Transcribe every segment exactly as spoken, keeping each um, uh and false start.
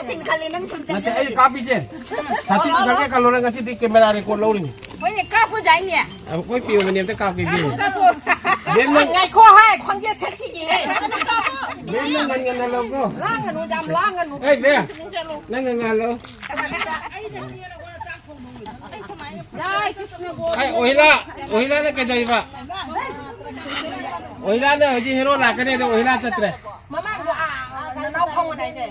ꯇꯤꯡꯈꯠꯂꯦ ꯅꯪ ꯁꯨꯝ ꯅꯠꯇꯦ, ꯑꯩ ꯆꯪꯁꯤꯜꯂꯛꯏ꯫ ꯀꯥꯞꯄꯤꯁꯦ꯫ ꯁꯥꯇꯤꯟ ꯈꯔ ꯈꯔ ꯀꯜꯂꯣꯅꯦ, ꯉꯁꯤꯗꯤ ꯀꯦꯃꯦꯔꯥ ꯔꯦꯀꯣꯔꯗ ꯂꯧꯔꯤꯅꯤ꯫ ꯍꯣꯏꯅꯦ, ꯀꯥꯞꯄꯨ ꯌꯥꯏꯅꯦ꯫ ꯑꯩꯈꯣꯏ ꯄꯤꯌꯣꯟꯕꯅꯦ, ꯑꯝꯇ ꯀꯥꯞꯀꯦ, ꯏꯕꯦꯝꯃ꯫ ꯀꯥꯞꯄꯨ꯫ ꯕꯦꯝ, ꯅꯪ ꯉꯥꯏꯈꯣ ꯍꯥꯏ, ꯈ꯭ꯋꯥꯡꯖꯦ ꯁꯦꯠꯈꯤꯒꯦꯍꯦ꯫ ꯕꯦꯝ, ꯅꯪ ꯉꯟ ꯉꯟꯅ ꯂꯧꯀꯣ꯫ ꯂꯥꯡꯒꯅꯨ, ꯌꯥꯝ ꯂꯥꯡꯒꯅꯨ꯫ ꯑꯦ, ꯕꯦꯝ, ꯅꯪ ꯉꯟ ꯉꯟ ꯂꯧ꯫ ꯌꯥꯏ, ꯀ꯭ꯔꯤꯁꯅ ꯒꯣꯕꯤꯟꯗ꯫ ꯑꯩ ꯑꯣꯍꯤꯂꯥ, ꯑꯣꯍꯤꯂꯥꯅ ꯀꯩꯗꯧꯔꯤꯕ? ꯑꯣꯍꯤꯂꯥꯅ ꯍꯧꯖꯤꯛ ꯍꯦꯔꯣ ꯂꯥꯛꯀꯅꯤ, ꯑꯗꯣ ꯑꯣꯍꯤꯂꯥ ꯆꯠꯇ꯭ꯔꯦ꯫ ꯃꯃꯥꯡꯗꯣ, ꯑꯥ, ꯑꯥ, ꯅꯅꯥꯎ ꯐꯪꯕꯅꯦ ꯍꯥꯏꯁꯦ꯫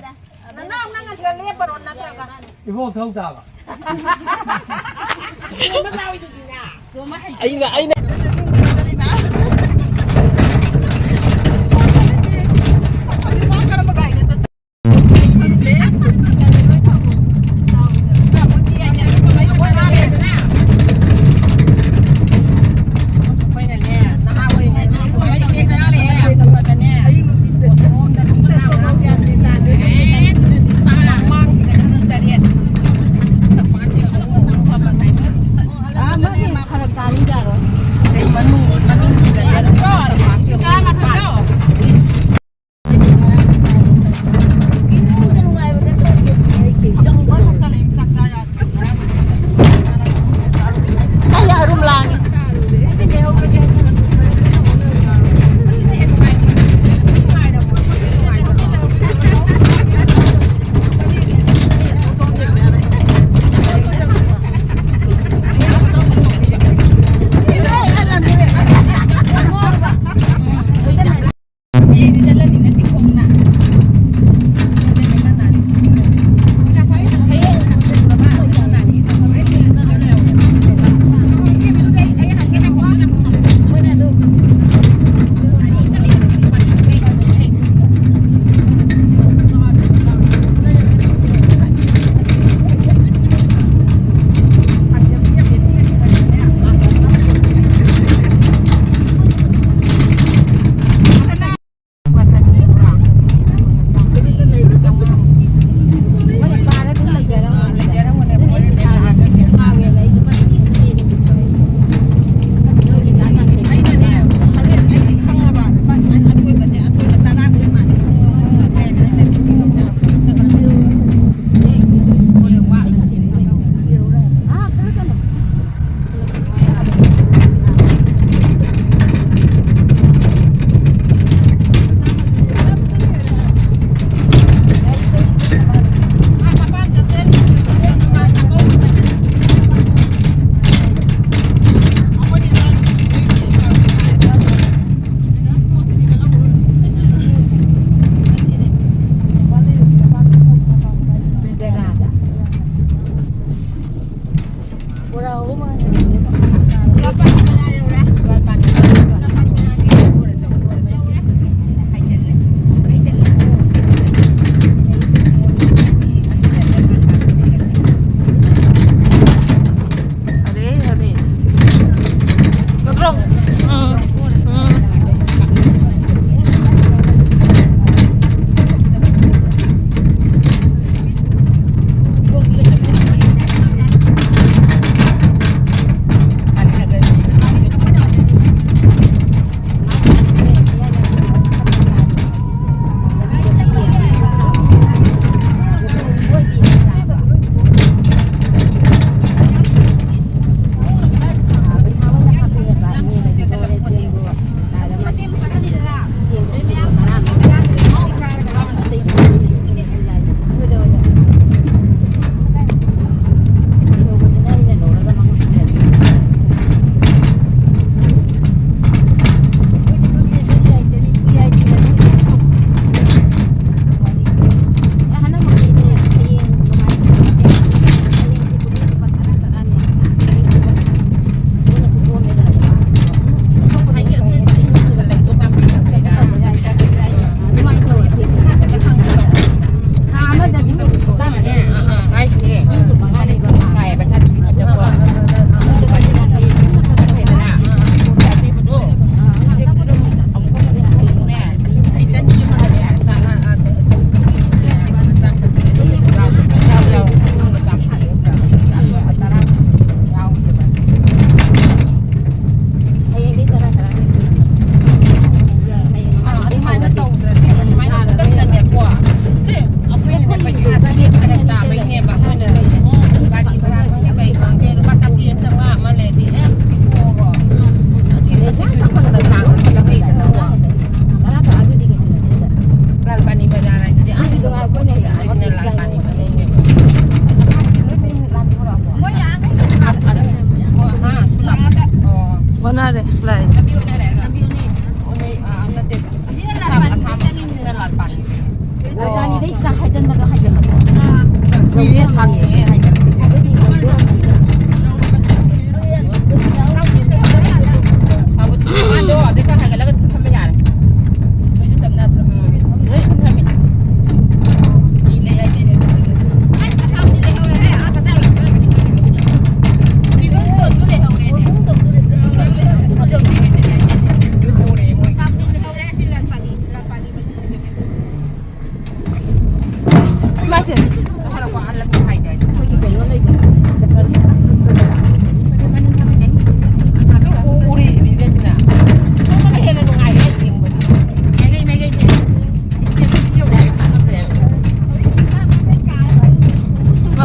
ꯅꯅꯥꯎ, ꯅꯪ ꯑꯁꯤꯗ ꯂꯦꯞꯄꯔꯣ ꯅꯠꯇ꯭ꯔꯒ? ꯏꯕꯣꯛ ꯊꯧ ꯇꯥꯕ꯫ ꯑꯩꯅ, ꯑꯩꯅ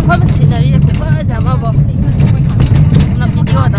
ꯃꯐꯝ ꯁꯤꯅꯔꯤ ꯈꯨꯐꯖ ꯑꯃꯕꯨ꯫ ꯅ ꯚꯤꯗꯤꯑꯣꯗ꯫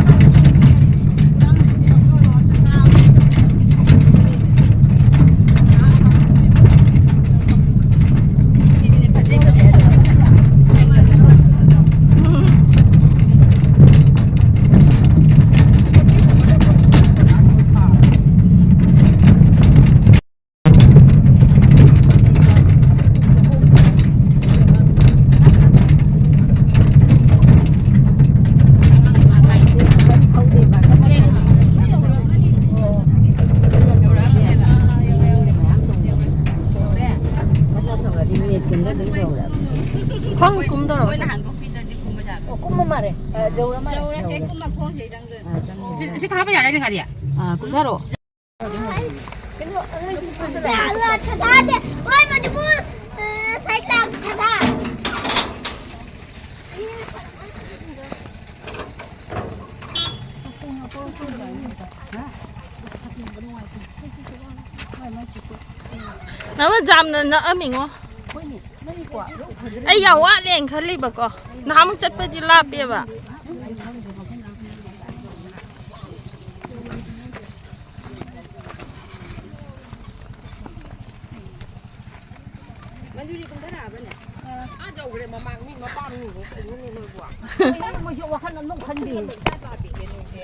ꯈꯣꯡ ꯀꯨꯝꯗꯧꯔꯕ? ꯑꯣ, ꯀꯨꯝꯕ ꯃꯥꯜꯂꯦ꯫ ꯑ, ꯌꯧꯔ ꯃꯥꯜꯂꯦ꯫ ꯌꯧꯔꯦ꯫ ꯌꯧꯔꯦ꯫ ꯍꯦꯛ ꯀꯨꯝꯕ ꯈꯣꯡꯁꯤꯗ ꯆꯪꯗꯣꯏꯅꯦ꯫ ꯑ, ꯆꯪꯗꯣꯏꯅꯦ꯫ ꯁꯤ, ꯁꯤ ꯊꯥꯕ ꯌꯥꯔꯦꯅꯦ, ꯒꯥꯔꯤ? ꯑ, ꯀꯨꯝꯊꯔꯛꯑꯣ꯫ ꯀꯩꯅꯣ, ꯑꯉꯥꯡꯁꯤꯡ ꯀꯨꯝꯊꯔꯛꯑꯣ꯫ ꯆꯠꯂꯣ, ꯊꯗꯥꯗꯦ꯫ ꯍꯣꯏ, ꯃꯅꯤꯄꯨꯔ, ꯑ, ꯁꯥꯏꯠ ꯂꯥꯡ ꯊꯗꯥ꯫ ꯅꯪꯅ ꯌꯥꯝꯅ ꯅꯛꯑꯝꯃꯤꯉꯣ꯫ ꯑꯩ ꯌꯥꯝ ꯋꯥꯠꯂꯦꯅ ꯈꯜꯂꯤꯕꯀꯣ꯫ ꯅꯍꯥꯟꯃꯨꯛ ꯆꯠꯄꯗꯤ ꯂꯥꯞꯄꯦꯕ꯫ ꯃꯟꯖꯨꯔꯤ ꯀꯨꯝꯊꯔꯛꯑꯕꯅꯦ? ꯑꯥ, ꯌꯧꯈ꯭ꯔꯦ ꯃꯃꯥꯡ ꯃꯤ ꯃꯄꯥꯝ ꯃꯤꯅꯦ ꯀꯩꯅꯣꯅꯦ ꯅꯣꯏꯕꯣ꯫ ꯀꯩꯅꯣ ꯃꯣꯏꯁꯦ ꯋꯥꯈꯜ ꯑꯃ ꯈꯟꯗꯦ꯫ ꯏꯆꯥ ꯇꯥꯗꯦꯍꯦ ꯅꯣꯏꯁꯦ꯫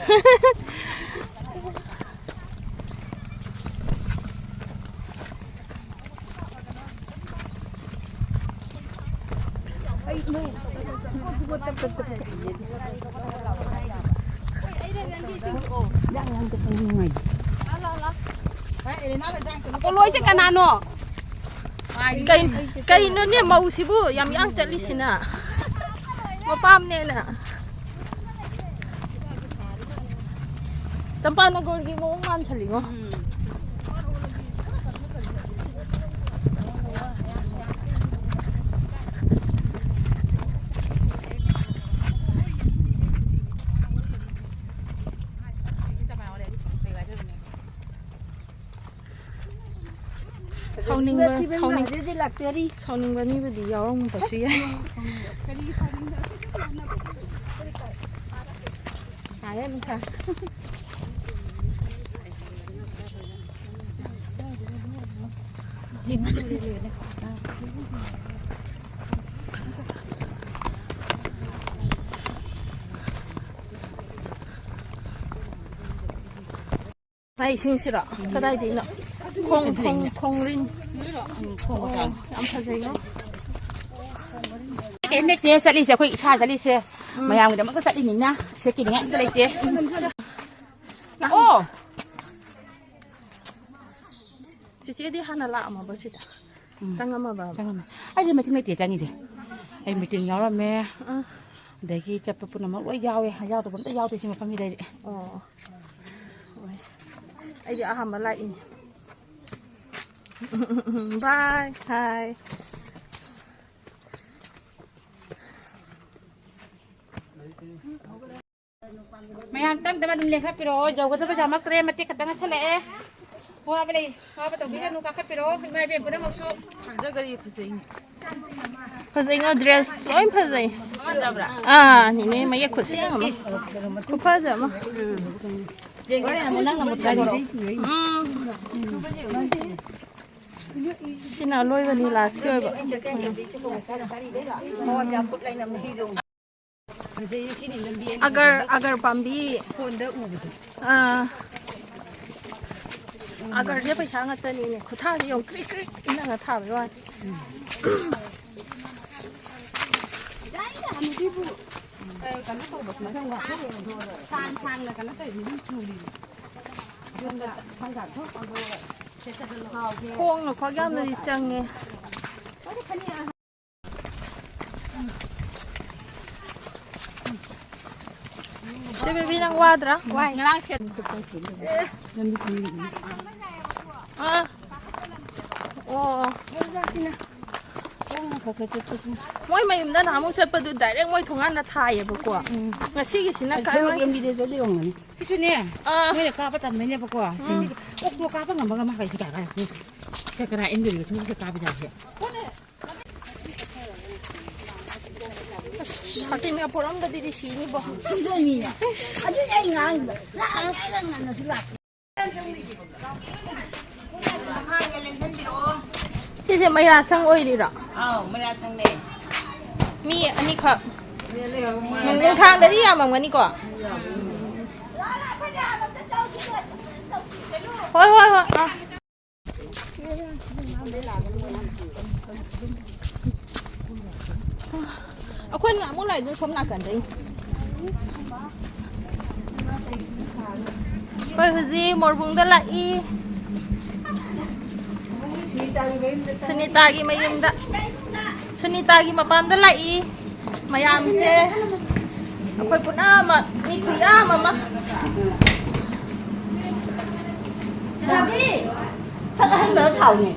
ꯑꯄꯣꯂꯣ, ꯑꯩꯁꯦ ꯀꯅꯥꯅꯣ? ꯀꯩ-, ꯀꯩꯅꯣꯅꯦ ꯃꯧꯁꯤꯕꯨ ꯌꯥꯝ ꯌꯥꯡ ꯆꯠꯂꯤꯁꯤꯅ? ꯃꯄꯥꯝꯅꯦꯅ꯫ ꯆꯝꯄꯥꯅꯒꯔꯒꯤ ꯃꯑꯣꯡ ꯃꯥꯟꯁꯜꯂꯤꯉꯣ꯫ ꯎꯝ꯫ ꯅꯤꯡꯕ, ꯁꯥꯎꯅꯤꯡ-, ꯍꯧꯖꯤꯛ ꯍꯧꯖꯤꯛ ꯂꯥꯛꯆꯔꯤ꯫ ꯁꯥꯎꯅꯤꯡꯕ ꯃꯤꯕꯨꯗꯤ ꯌꯥꯎꯔꯝꯕꯁꯨ ꯌꯥꯏ꯫ ꯁꯥꯔꯦ ꯅꯨꯡꯁꯥ꯫ ꯃꯥꯏ ꯏꯁꯤꯡꯁꯤꯔꯣ? ꯀꯗꯥꯏꯗꯩꯅꯣ? ꯈꯣꯡ, ꯈꯣꯡ, ꯈꯣꯡꯔꯤꯟ꯫ ꯑꯣ, ꯌꯥꯝ ꯐꯖꯩꯉꯣ꯫ ꯀꯩꯝ ꯂꯩꯇꯦ ꯆꯠꯂꯤꯁꯦ, ꯑꯩꯈꯣꯏ ꯏꯁꯥ ꯆꯠꯂꯤꯁꯦ꯫ ꯎꯝ꯫ ꯃꯌꯥꯝꯒꯤꯗꯃꯛꯇ ꯆꯠꯂꯤꯅꯤꯅ ꯁꯦꯠꯀꯤꯅꯤꯡꯉꯥꯏ ꯑꯝꯇ ꯂꯩꯇꯦ꯫ ꯂꯥꯛꯑꯣ꯫ ꯆꯤꯆꯦꯗꯤ ꯍꯥꯟꯅ ꯂꯥꯛꯑꯝꯃꯕ ꯁꯤꯗ? ꯎꯝ꯫ ꯆꯪꯉꯝꯃꯕ? ꯆꯪꯉꯝꯃꯦ꯫ ꯑꯩꯗꯤ ꯃꯁꯤꯡ ꯂꯩꯇꯦ ꯆꯪꯉꯤꯁꯦ꯫ ꯑꯩ ꯃꯤꯇꯤꯡ ꯌꯥꯎꯔꯝꯃꯦ꯫ ꯑꯥ꯫ ꯑꯗꯒꯤ ꯆꯠꯄ ꯄꯨꯝꯅꯃꯛ ꯂꯣꯏ ꯌꯥꯎꯋꯦ꯫ ꯌꯥꯎꯗꯕ ꯑꯝꯇ ꯌꯥꯎꯗꯦ ꯁꯤ ꯃꯐꯝꯁꯤꯗꯗꯤ꯫ ꯑꯣ꯫ ꯍꯣꯏ꯫ ꯑꯩꯗꯤ ꯑꯍꯥꯟꯕ ꯂꯥꯛꯏꯅꯦ꯫ ꯕꯥꯏ꯫ ꯍꯥꯏ꯫ ꯃꯌꯥꯝ ꯇꯞ ꯇꯞꯅ ꯑꯗꯨꯝ ꯂꯦꯡꯈꯠꯄꯤꯔꯛꯑꯣ꯫ ꯌꯧꯒꯗꯕ ꯌꯥꯝꯃꯛꯇ꯭ꯔꯦ, ꯃꯇꯦꯛ ꯈꯛꯇ ꯉꯥꯏꯁꯜꯂꯛꯑꯦ꯫ ꯋꯥꯕ ꯂꯩ, ꯋꯥꯕ ꯇꯧꯕꯤꯒꯅꯨ, ꯀꯥꯈꯠꯄꯤꯔꯛꯑꯣ, ꯏꯃꯥ ꯏꯕꯦꯟ ꯄꯨꯝꯅꯃꯛꯁꯨ꯫ ꯐꯖꯩꯉꯣ, ꯗ꯭ꯔꯦꯁ ꯂꯣꯏ ꯐꯖꯩ꯫ ꯐꯖꯕ꯭ꯔꯥ? ꯑꯥ, ꯅꯦꯅꯦ, ꯃꯌꯦꯛ ꯈꯨꯠꯁꯦꯝ ꯑꯃ꯫ ꯈꯨꯐꯖ ꯑꯃ꯫ ꯍꯣꯔꯦꯟ ꯑꯃꯨꯛ ꯅꯪꯅ ꯑꯃꯨꯛ ꯊꯥꯗꯣꯔꯛꯑꯣ꯫ ꯎꯝ꯫ ꯁꯤꯅ ꯑꯂꯣꯏꯕꯅꯤ, ꯂꯥꯁꯀꯤ ꯑꯣꯏꯕ꯫ ꯑꯒꯔ, ꯑꯒꯔ ꯄꯥꯝꯕꯤ꯫ ꯐꯣꯟꯗ ꯎꯕꯗꯣ꯫ ꯑꯥ꯫ ꯑꯒꯔꯁꯦ ꯄꯩꯁꯥ ꯉꯥꯛꯇꯅꯤꯅꯦ꯫ ꯈꯨꯊꯥꯁꯦ ꯌꯦꯡꯉꯨ, ꯀ꯭ꯔꯤꯛ ꯀ꯭ꯔꯤꯛ ꯏꯅꯉ ꯊꯥꯕꯩ ꯋꯥꯅꯤ꯫ ꯌꯥꯏꯗ, ꯍꯅꯨꯕꯤꯕꯨ, ꯑ, ꯀꯩꯅꯣ ꯇꯧꯕ, ꯁꯥꯡ ꯁꯥꯡꯅ ꯀꯩꯅꯣ ꯇꯧꯔꯤꯕ ꯃꯤ ꯆꯨꯔꯤꯕ꯫ ꯌꯨꯝꯗ ꯊꯥꯡꯒꯥ ꯊꯣꯛ-, ꯈꯣꯡꯅ ꯈ꯭ꯋꯥꯡ ꯌꯥꯝꯅꯗꯤ ꯆꯪꯉꯦ꯫ ꯆꯦ ꯕꯦꯕꯤ, ꯅꯪ ꯋꯥꯗ꯭ꯔꯥ? ꯋꯥꯏ꯫ ꯉꯔꯥꯡ ꯁꯦꯠ-, ꯑꯥ꯫ ꯑꯣ꯫ ꯃꯣꯏ ꯃꯌꯨꯝꯗ ꯅꯍꯥꯟꯃꯨꯛ ꯆꯠꯄꯗꯨ direct ꯃꯣꯏ ꯊꯣꯡꯒꯥꯟꯗ ꯊꯥꯏꯌꯦꯕꯀꯣ꯫ ꯎꯝ꯫ ꯉꯁꯤꯒꯤꯁꯤꯅ ꯁꯣꯔꯣꯛ ꯀꯥꯏꯋꯥꯏ-, ꯂꯝꯕꯤꯗ ꯆꯠꯂꯤ ꯑꯣꯏꯔꯝꯒꯅꯤ꯫ ꯁꯤꯁꯨꯅꯦ, ꯑꯥ꯫ ꯃꯣꯏꯅ ꯀꯥꯞꯄ ꯇꯝꯕꯩꯅꯦꯕꯀꯣ꯫ ꯎꯝ꯫ ꯁꯤꯁꯤꯗꯤ ꯑꯣꯛꯇꯣ ꯀꯥꯞꯄ ꯉꯝꯕꯒ ꯃꯥ ꯀꯩꯁꯨ ꯇꯥꯔꯣꯏ꯫ ꯀꯅꯥ ꯏꯟꯗꯣꯏꯅꯣ? ꯁꯨꯝ ꯀꯥꯕꯤ ꯇꯥꯏꯁꯦ꯫ ꯑꯁ, ꯁꯥꯇꯤꯟꯒ ꯄꯣꯔꯛꯑꯝꯗꯗꯤ ꯁꯤꯅꯤꯕꯣ꯫ ꯁꯤꯗꯣꯏ ꯃꯤꯅꯦ꯫ ꯑꯗꯨꯅꯦ ꯑꯩ ꯉꯥꯡꯉꯤꯕ꯫ ꯂꯥꯛꯑꯒꯦ, ꯑꯩꯅ ꯉꯟꯅꯁꯨ ꯂꯥꯛꯇꯦ꯫ ꯁꯤꯁꯦ ꯃꯩꯔꯥꯁꯪ ꯑꯣꯏꯔꯤꯔꯣ? ꯑꯥꯎ, ꯃꯩꯔꯥꯁꯪꯅꯦ꯫ ꯃꯤ ꯑꯅꯤꯈꯛ꯫ ꯅꯨꯡ-, ꯅꯨꯡꯊꯥꯡꯗꯗꯤ ꯌꯥꯝꯃꯝꯒꯅꯤꯀꯣ? ꯍꯣꯏ, ꯍꯣꯏ, ꯍꯣꯏ꯫ ꯑꯥ꯫ ꯑꯩꯈꯣꯏꯅ ꯑꯃꯨꯛ ꯂꯥꯛꯏꯗꯨꯅ ꯁꯣꯝ ꯅꯥꯀꯟꯗꯩ꯫ ꯑꯩꯈꯣꯏ ꯍꯧꯖꯤꯛ ꯃꯣꯔꯕꯨꯡꯗ ꯂꯥꯛꯏ꯫ ꯁꯨꯅꯤꯇꯥꯒꯤ ꯃꯌꯨꯝꯗ꯫ ꯁꯨꯅꯤꯇꯥꯒꯤ ꯃꯄꯥꯝꯗ ꯂꯥꯛꯏ꯫ ꯃꯌꯥꯝꯁꯦ ꯑꯩꯈꯣꯏ ꯄꯨꯝꯅꯃꯛ ꯃꯤ ꯈꯨꯌꯥꯝ ꯑꯃ꯫ ꯈꯔ ꯑꯍꯟꯕ ꯊꯥꯎꯅꯦ꯫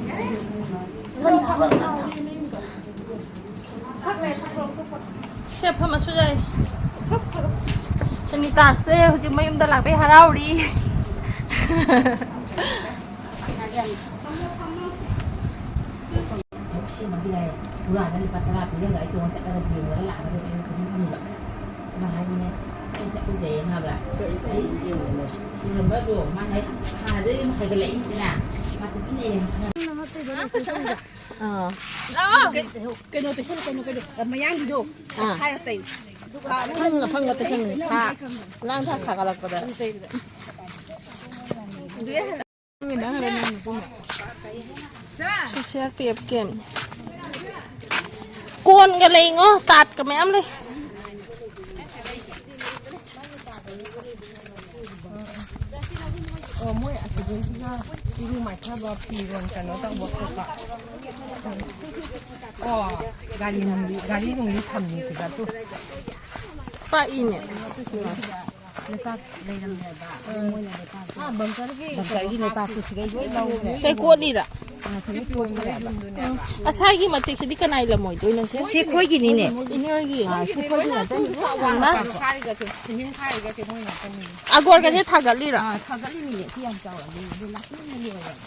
ꯁꯦ, ꯐꯝꯃꯁꯨ ꯌꯥꯏ꯫ ꯁꯨꯅꯤꯇꯥꯁꯦ ꯍꯧꯖꯤꯛ ꯃꯌꯨꯝꯗ ꯂꯥꯛꯄꯩ ꯍꯔꯥꯎꯔꯤ꯫ ꯁꯦꯝꯃꯒ ꯂꯥꯛꯑꯦ꯫ ꯄꯨꯔꯥꯅ ꯂꯨꯄꯥ ꯇꯔꯥ ꯄꯤꯔꯒ ꯑꯩ ꯇꯣꯡꯉ ꯆꯠꯂꯒ ꯌꯦꯡꯉꯒ ꯂꯥꯛꯑꯒ ꯑꯩꯅ ꯀꯩꯅꯣ ꯐꯪꯉꯤꯕ꯫ ꯃꯥ ꯍꯥꯏꯅꯦ, ꯑꯩ ꯆꯠꯂꯨꯖꯦ ꯍꯥꯏꯕ꯭ꯔꯥ? ꯑꯩ ꯁꯨꯔꯝꯕꯗꯣ ꯃꯥꯅ ꯍꯥꯏ-, ꯍꯥꯟꯅꯗꯩ ꯑꯗꯨꯝ ꯍꯥꯏꯒꯠꯂꯛꯏꯅꯤꯗꯅ꯫ ꯃꯥ ꯇꯨꯃꯤꯟ ꯂꯩꯔꯦ꯫ ꯑꯥ꯫ ꯂꯥꯛꯑꯣ꯫ ꯀꯩꯅꯣ ꯇꯩꯁꯜꯂꯨ, ꯀꯩꯅꯣ, ꯀꯩꯅꯣ, ꯃꯌꯥꯡꯒꯤꯗꯣ꯫ ꯑꯥ꯫ ꯇꯛꯈꯥꯏꯔ ꯇꯩ꯫ ꯑꯗꯨꯒ ꯑꯐꯪ ꯑꯐꯪꯕ ꯇꯩꯁꯟꯕꯅꯤ꯫ ꯁꯥ, ꯂꯥꯡ ꯊꯥ ꯁꯥꯒꯠꯂꯛꯄꯗ꯫ ꯁꯤ ꯁꯤ ꯑꯥꯔ ꯄꯤ ꯑꯦꯐ ꯀꯦꯝ꯫ ꯀꯣꯟꯒ ꯂꯩꯉꯣ, ꯇꯥꯠꯀ ꯃꯌꯥꯝ ꯂꯩ꯫ ꯑꯣ, ꯃꯣꯏ ꯑꯁꯤꯗꯩꯁꯤꯗ ꯏꯔꯨ ꯃꯥꯏꯊꯕ, ꯐꯤꯔꯣꯜ ꯀꯩꯅꯣ ꯇꯧꯕ ꯈꯣꯠꯄ꯫ ꯑꯣ, ꯒꯥꯔꯤ ꯅꯨꯡꯂꯤ, ꯒꯥꯔꯤ ꯅꯨꯡꯂꯤ ꯊꯝꯃꯤ ꯁꯤꯗ ꯇꯨ꯫ ꯄꯥꯛꯏꯅꯦ꯫ ꯂꯩꯄꯥꯛ ꯂꯩꯔꯝꯃꯦꯕ꯫ ꯃꯣꯏꯅ ꯂꯩꯄꯥꯛꯇꯣ, ꯑꯥ, ꯕꯪꯀꯔꯒꯤ ꯕꯪꯀꯔꯒꯤ ꯂꯩꯄꯥꯛꯇꯣ ꯁꯤꯒꯩ ꯂꯣꯏ ꯂꯧꯈ꯭ꯔꯦ꯫ ꯁꯤꯗꯩ ꯀꯣꯠꯂꯤꯔꯥ? ꯑꯥ, ꯁꯤꯒꯩ ꯀꯣꯠꯈ꯭ꯔꯦꯕ꯫ ꯑꯁꯥꯏꯒꯤ ꯃꯇꯦꯛꯁꯤꯗꯤ ꯀꯅꯥꯏ ꯂꯝ ꯑꯣꯏꯗꯣꯏꯅꯣꯁꯦ? ꯏꯅꯦ ꯍꯣꯏꯒꯤ꯫ ꯑꯥ, ꯁꯤ ꯑꯩꯈꯣꯏꯒꯤ ꯉꯥꯛꯇꯅꯤ꯫ ꯍꯩꯃꯥ꯫ ꯈꯥꯔꯤꯒꯁꯦ, ꯈꯨꯅꯤꯡ ꯈꯥꯔꯤꯒꯁꯦ ꯃꯣꯏ ꯉꯥꯛꯇꯅꯤ꯫ ꯑꯒꯣꯔꯒꯁꯦ ꯊꯥꯒꯠꯂꯤꯔꯥ? ꯑꯥ, ꯊꯥꯒꯠꯂꯤꯅꯤꯅꯦ꯫ ꯁꯤ ꯌꯥꯝ ꯆꯥꯎꯔꯝꯃꯤ꯫ ꯑꯗꯨ ꯂꯥꯛꯃꯟꯕꯒꯤ ꯑꯣꯏꯔꯝꯃꯤ꯫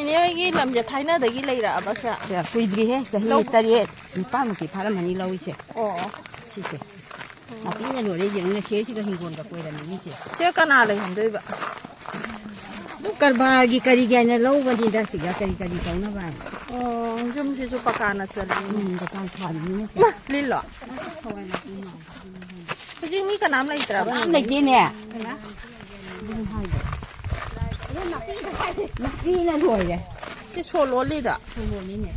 ꯏꯅꯦ ꯍꯣꯏꯒꯤ ꯂꯝꯁꯦ ꯊꯥꯏꯅꯗꯒꯤ ꯂꯩꯔꯛꯑꯕ ꯁꯦ? ꯁꯦ, ꯀꯨꯏꯗ꯭ꯔꯤꯍꯦ, ꯆꯍꯤ ꯂꯧ- ꯇꯔꯦꯠ, ꯅꯤꯄꯥꯟꯃꯨꯛꯇꯤ ꯐꯥꯔꯝꯃꯅꯤ ꯂꯧꯔꯤꯁꯦ꯫ ꯑꯣ꯫ ꯁꯤꯁꯦ꯫ ꯅꯥꯄꯤꯅ ꯂꯣꯏꯔꯦ, ꯌꯦꯡꯉꯨꯅꯦ, ꯁꯤꯒ ꯍꯤꯡꯒꯣꯜꯒ ꯀꯣꯏꯔꯝꯃꯤꯅꯦ ꯁꯦ꯫ ꯁꯦ ꯀꯅꯥ ꯂꯩꯍꯟꯗꯣꯏꯕ? ꯑꯗꯨꯝ ꯀꯔꯕꯥꯔꯒꯤ ꯀꯔꯤꯒꯤ ꯍꯥꯏꯅ ꯂꯧꯕꯅꯤꯗ, ꯁꯤꯒ ꯀꯔꯤ ꯀꯔꯤ ꯇꯧꯅꯕ ꯍꯥꯏꯅ꯫ ꯑꯣ, ꯌꯨꯝꯁꯤꯁꯨ ꯄꯀꯥꯅ ꯆꯜꯂꯤ꯫ ꯎꯝ, ꯗꯨꯀꯥꯟ ꯊꯥꯔꯤꯅꯤꯅꯦ ꯁꯦ꯫ ꯏꯃꯥ, ꯂꯤꯜꯂꯣ? ꯍꯧꯖꯤꯛ ꯃꯤ ꯀꯅꯥꯝ ꯂꯩꯇ꯭ꯔꯕ? ꯀꯅꯥꯝ ꯂꯩꯇꯦꯅꯦ꯫ ꯅꯨꯄꯤꯅ ꯂꯣꯏꯔꯦ꯫ ꯁꯤ ꯁꯣ ꯂꯣꯜꯂꯤꯔꯣ? ꯁꯣ ꯂꯣꯜꯂꯤꯅꯦ꯫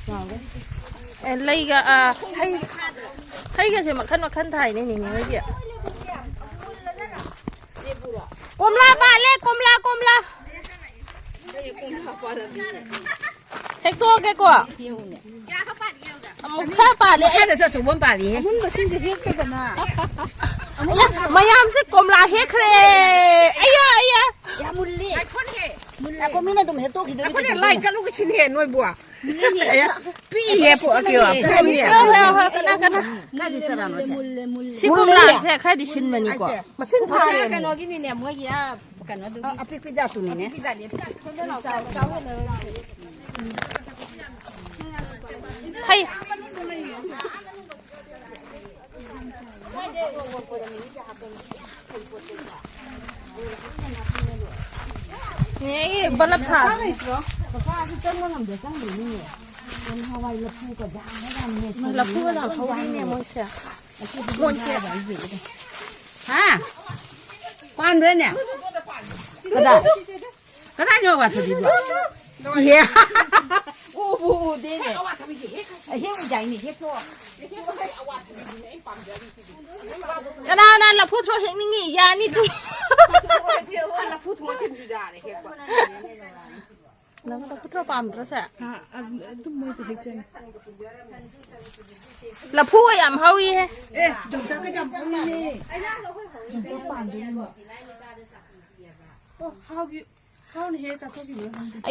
ꯆꯥꯎꯔꯦ꯫ ꯑꯦ, ꯂꯩꯒ, ꯑ, ꯍꯩ, ꯍꯩꯒꯁꯦ ꯃꯈꯟ ꯃꯈꯟ ꯊꯥꯏꯅꯦ ꯅꯦꯅꯦ ꯍꯣꯏꯒꯤ꯫ ꯀꯣꯝꯂꯥ ꯄꯥꯜꯂꯦ, ꯀꯣꯝꯂꯥ, ꯀꯣꯝꯂꯥ꯫ ꯍꯦꯛꯇꯣꯛꯑꯒꯦꯀꯣ꯫ ꯑꯃꯨꯛ ꯈꯔ ꯄꯥꯜꯂꯦ꯫ ꯑꯩ ꯃꯈꯥꯗꯁꯨ ꯑꯆꯧꯕ ꯑꯃ ꯄꯥꯜꯂꯤꯍꯦ꯫ ꯑꯃꯨꯟꯕꯁꯤꯡꯁꯦ ꯍꯦꯛꯇꯗꯅ꯫ ꯑꯌꯥ, ꯃꯌꯥꯝꯁꯦ ꯀꯣꯝꯂꯥ ꯍꯦꯛꯈ꯭ꯔꯦ꯫ ꯑꯌꯥ, ꯑꯌꯥ꯫ ꯌꯥꯝ ꯃꯨꯜꯂꯤ꯫ ꯉꯥꯏꯈꯣꯅꯦ꯫ ꯃꯨꯜꯂꯦ꯫ ꯉꯥꯏꯈꯣ, ꯃꯤꯅ ꯑꯗꯨꯝ ꯍꯦꯛꯇꯣꯛꯈꯤꯗꯣꯏꯅꯤ ꯉꯥꯏꯈꯣꯅꯦ, ꯀꯩꯅꯣ꯫ ꯂꯥꯏ ꯀꯠꯂꯨꯒꯦ ꯁꯤꯅꯦ ꯅꯣꯏꯕꯨ꯫ ꯃꯨꯜꯂꯦꯅꯦ꯫ ꯑꯌꯥ, ꯄꯤꯌꯦ, ꯄꯣ-, ꯀꯩꯅꯣ, ꯃꯨꯜꯂꯦ꯫ ꯄꯤꯌꯦ꯫ ꯍꯣꯏ, ꯍꯣꯏ, ꯍꯣꯏ, ꯀꯅꯥ, ꯀꯅꯥ? ꯀꯥꯏꯗꯩ ꯆꯥꯔꯥꯅꯣ ꯁꯦ? ꯃꯨꯜꯂꯦ, ꯃꯨꯜꯂꯦ꯫ ꯁꯤ ꯀꯣꯝꯂꯥꯁꯦ ꯈꯔꯗꯤ ꯁꯤꯟꯕꯅꯤꯀꯣ꯫ ꯃꯁꯤꯡ ꯐꯥꯔꯦ꯫ ꯀꯩꯅꯣꯒꯤꯅꯤꯅꯦ, ꯃꯣꯏꯒꯤ, ꯑ, ꯀꯩꯅꯣꯗꯨꯒꯤ꯫ ꯑ, ꯑꯄꯤꯛꯄꯤ ꯖꯥꯠꯇꯨꯅꯤꯅꯦ꯫ ꯑꯄꯤꯛꯄꯤ ꯖꯥꯠꯅꯤ꯫ ꯆꯥꯎ, ꯆꯥꯎ ꯍꯦꯜꯂꯔꯣꯏ꯫ ꯍꯩ꯫ ꯅꯦ, ꯑꯩꯒꯤ ꯕꯂꯞ ꯊꯥ꯫ ꯀꯀꯥ ꯂꯩꯇ꯭ꯔꯣ? ꯀꯀꯥꯁꯨ ꯆꯪꯕ ꯉꯝꯗꯦ, ꯆꯪꯗ꯭ꯔꯤꯅꯤꯅꯦ꯫ ꯅꯍꯥꯟꯋꯥꯏ ꯂꯐꯨ ꯀꯖꯥ ꯍꯥꯏꯔꯝꯃꯦ꯫ ꯂꯐꯨ ꯀꯖꯥ ꯍꯧꯔꯤꯅꯦ ꯃꯣꯏꯁꯦ꯫ ꯃꯣꯏꯁꯦ꯫ ꯍꯥ? ꯄꯥꯟꯕ꯭ꯔꯅꯦ? ꯀꯗꯥꯏ? ꯀꯗꯥꯏꯅꯣ ꯑꯋꯥꯊꯕꯤꯕꯣ? ꯏꯍꯦ꯫ ꯎꯕꯨ ꯎꯗꯦꯅꯦ꯫ ꯍꯦꯛ ꯎꯗꯥꯏꯅꯦ, ꯍꯦꯛꯇꯣ꯫ ꯀꯅꯥ ꯀꯅꯥ ꯂꯐꯨ ꯊ꯭ꯔꯣ ꯍꯦꯛꯅꯤꯡꯉꯤ? ꯌꯥꯅꯤ ꯇꯨ꯫ ꯂꯐꯨ ꯊ꯭ꯔꯣ ꯁꯤꯡꯖꯨ ꯌꯥꯔꯦ ꯍꯦꯛꯄ꯫ ꯅꯪ ꯂꯐꯨ ꯊ꯭ꯔꯣ ꯄꯥꯝꯗ꯭ꯔꯣ ꯁꯦ? ꯑ, ꯑ, ꯑꯗꯨꯝ ꯃꯣꯏꯗ ꯍꯦꯛꯆꯅꯤ꯫ ꯂꯐꯨꯒ ꯌꯥꯝ ꯍꯧꯏꯍꯦ꯫ ꯑꯦ, ꯌꯣꯡꯆꯥꯛꯀ ꯌꯥꯝ ꯍꯧꯏꯅꯦ꯫ ꯌꯣꯡꯆꯥꯛ ꯄꯥꯟꯗꯣꯏꯅꯦ꯫ ꯑꯣ, ꯍꯥꯎꯒꯤ꯫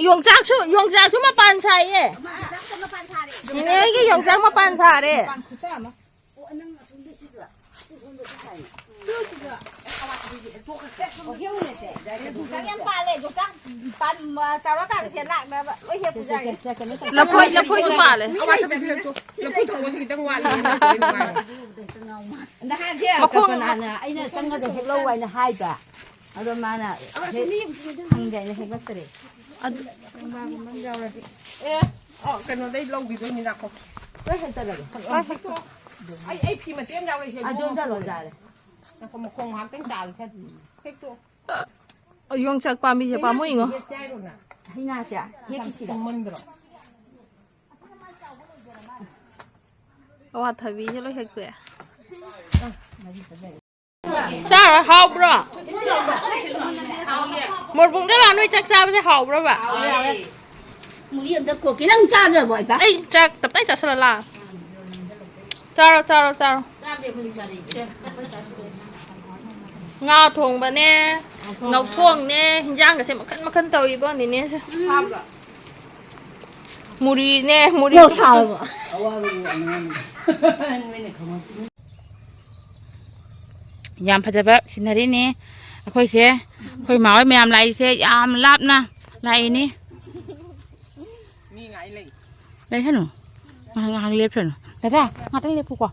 ꯌꯣꯡꯆꯥꯛꯁꯨ, ꯌꯣꯡꯆꯥꯛꯁꯨ ꯃꯄꯥꯟ ꯁꯥꯏꯌꯦ꯫ ꯅꯦꯅꯦ ꯑꯩꯒꯤ ꯌꯣꯡꯆꯥꯛ ꯃꯄꯥꯟ ꯁꯥꯔꯦ꯫ ꯌꯣꯡꯆꯥꯛ ꯌꯥꯝ ꯄꯥꯜꯂꯦ꯫ ꯌꯣꯡꯆꯥꯛ ꯄꯥꯟ-, ꯆꯥꯎꯔꯀꯥꯟꯗ ꯁꯤꯗ ꯂꯥꯛꯅꯕ ꯂꯣꯏ ꯍꯦꯛ ꯄꯨꯖꯒꯦ꯫ ꯂꯐꯣꯏ, ꯂꯐꯣꯏꯁꯨ ꯄꯥꯜꯂꯦ꯫ ꯂꯐꯨ ꯊꯔꯣꯁꯤ ꯈꯤꯇꯪ ꯋꯥꯠꯂꯤ꯫ ꯅꯍꯥꯟꯁꯦ ꯃꯈꯣꯡ ꯀꯜꯄꯅꯥꯅ ꯑꯩꯅ ꯆꯪꯉꯒ ꯍꯦꯛꯂꯛꯎ ꯍꯥꯏꯅ ꯍꯥꯏꯕ꯫ ꯑꯗꯣ ꯃꯥꯅ ꯍꯦꯛ ꯍꯪꯒꯦ ꯍꯥꯏꯅ ꯍꯦꯛꯂꯛꯇ꯭ꯔꯦ꯫ ꯑꯗꯨ ꯑꯦ, ꯑꯣ, ꯀꯩꯅꯣꯗꯩ ꯂꯧꯈꯤꯗꯣꯏꯅꯤ, ꯂꯥꯛꯈꯣ꯫ ꯂꯣꯏ ꯍꯦꯛꯇꯠꯂꯒꯦ꯫ ꯑꯩ, ꯑꯩ ꯐꯤ ꯃꯇꯦꯛ ꯑꯃ ꯌꯥꯎꯔꯛꯏꯁꯦ, ꯑꯗꯨ ꯑꯗꯨꯝ ꯆꯠꯂꯣ, ꯌꯥꯔꯦ꯫ ꯉꯥꯏꯈꯣ, ꯃꯈꯣꯡ ꯉꯥꯏꯍꯥꯛꯇꯪ ꯇꯥꯒꯦ꯫ ꯍꯦꯛꯇꯣ꯫ ꯌꯣꯡꯆꯥꯛ ꯄꯥꯝꯕꯤꯁꯦ ꯄꯥꯝꯃꯨꯏꯉꯣ꯫ ꯍꯦꯛꯁꯦ ꯍꯥꯏꯔꯣ ꯅꯪ? ꯍꯩꯅꯥꯁꯦ ꯌꯥꯝ ꯍꯦꯛꯈꯤꯁꯤꯔ? ꯊꯨꯝꯃꯟꯗ꯭ꯔꯣ? ꯑꯋꯥꯊꯕꯤꯁꯦ ꯂꯣꯏ ꯍꯦꯛꯇꯣꯛꯑꯦ꯫ ꯆꯥꯔ ꯍꯥꯎꯕ꯭ꯔꯣ? ꯃꯣꯔꯕꯨꯡꯗ ꯂꯥꯛꯑ ꯅꯣꯏ ꯆꯥꯛ ꯆꯥꯕꯁꯦ ꯍꯥꯎꯕ꯭ꯔꯕ? ꯃꯨꯔꯤ ꯑꯝꯇ ꯀꯣꯛꯀꯦ꯫ ꯅꯪ ꯆꯥꯗ꯭ꯔꯕꯣ, ꯏꯄꯥ? ꯑꯩ ꯆꯥꯛ ꯇꯞꯇꯥꯏ ꯆꯥꯁꯜꯂ ꯂꯥꯛꯑ꯫ ꯆꯥꯔꯣ, ꯆꯥꯔꯣ, ꯆꯥꯔꯣ꯫ ꯆꯥꯗꯦ, ꯃꯨꯔꯤ ꯆꯥꯅꯤꯡꯗꯦ꯫ ꯉꯥ ꯊꯣꯡꯕꯅꯦ, ꯉꯧꯊꯣꯡꯅꯦ, ꯍꯤꯟꯖꯥꯡꯒꯁꯦ ꯃꯈꯟ ꯃꯈꯟ ꯇꯧꯔꯤꯕꯣ ꯅꯦꯅꯦꯁꯦ꯫ ꯃꯨꯔꯤꯅꯦ, ꯃꯨꯔꯤ꯫ ꯌꯥꯝ ꯐꯖꯕ ꯁꯤꯅꯔꯤꯅꯤ꯫ ꯑꯩꯈꯣꯏꯁꯦ, ꯑꯩꯈꯣꯏ ꯏꯃꯥ ꯍꯣꯏ ꯃꯌꯥꯝ ꯂꯥꯛꯏꯁꯦ ꯌꯥꯝ ꯂꯥꯞꯅ ꯂꯥꯛꯏꯅꯤ꯫ ꯂꯩꯁꯅꯨ꯫ ꯉꯥꯏꯍꯥꯛ, ꯉꯥꯏꯍꯥꯛ ꯂꯦꯞꯁꯅꯨ꯫ ꯗꯗꯥ, ꯉꯥꯛꯇꯪ ꯂꯦꯞꯄꯨꯀꯣ꯫